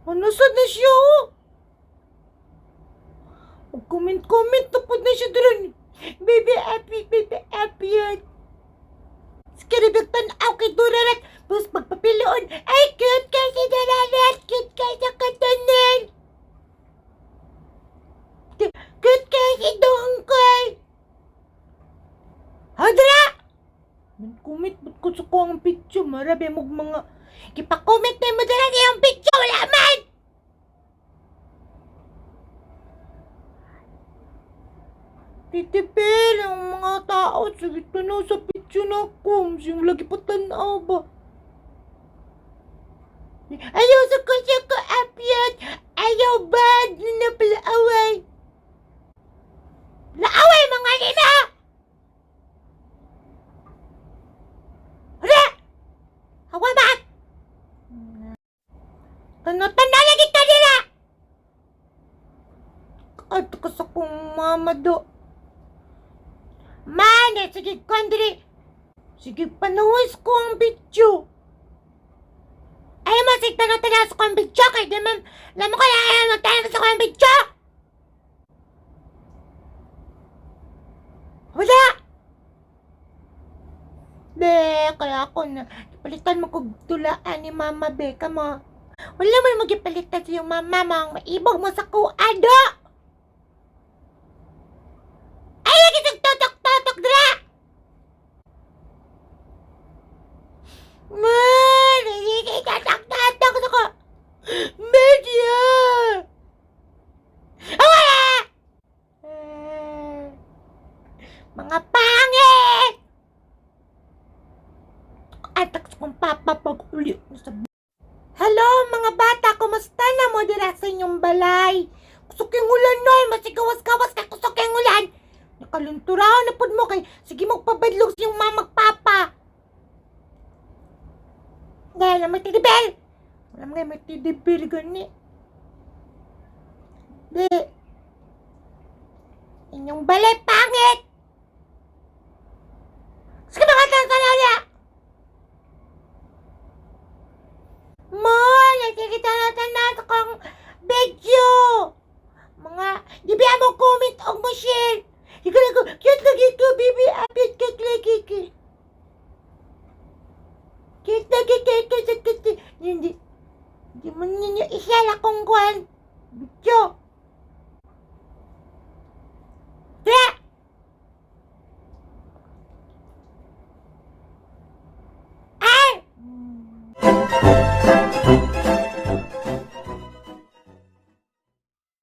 Ano saan na siya, oh? Mag-comment-comment na po na siya doon. Baby happy yan. Skaribig tanaw kay Durarat. Bus magpapiloon. Ay, cute kay si Durarat. Cute kay sa katanin. Cute kay si Dungkoy. Hadra! Comment ba't ko sa ko ang picture? Marabi mo mga... Kipa-comment na mo dala yung picture. Wala man! Titipil ang mga tao. Sige na na sa picture na ko. Siyang lagi pa tanaw ba? Ayaw sa ko siya ko apyat. Ayaw bad na palaaway. Laaway mga nina! Hala! Hawa ba? Tanda lagi ka nila! At ka sa kong mama do. Mane, sige kandiri. Sige, panuwis ko ang bityo. Ayaw mo, sige, tanong-tanong ko ang bityo. Kaya di man, alam mo kaya ayaw mo, tanong ko ang bityo. Wala! Be, kaya ako na, palitan mo kong tulaan ni Mama Be, mo. Wala mo na magipalitan sa yung mama mo, ang maibog mo sa kuado. Ay, lagi nagtotok-totok dira! Man, hindi tatak-tatak ako. Media! Wala! Mga pangit! Atak sa kong papa pag uli mo sa... Hello, mga bata! Kumusta na mo dira sa inyong balay? Kusuking ulan noy! Masigawas-gawas ka kusuking ulan! Nakalunturaw na pud mo kay sige magpabadlog sa iyong mamag-papa! Dahil na may tidibel! Wala mga may tidibel gani. Di. Inyong balay pangit! Sige mga tansan niya! Mo! Nakikita natin na sa kong video! Mga, di ba mo comment o mo share? Ikaw ko, cute lagi ko, baby, apit ka lagi ko. Cute lagi ko sa kati. Hindi mo ninyo isyala kong kwan. Video. Kaya!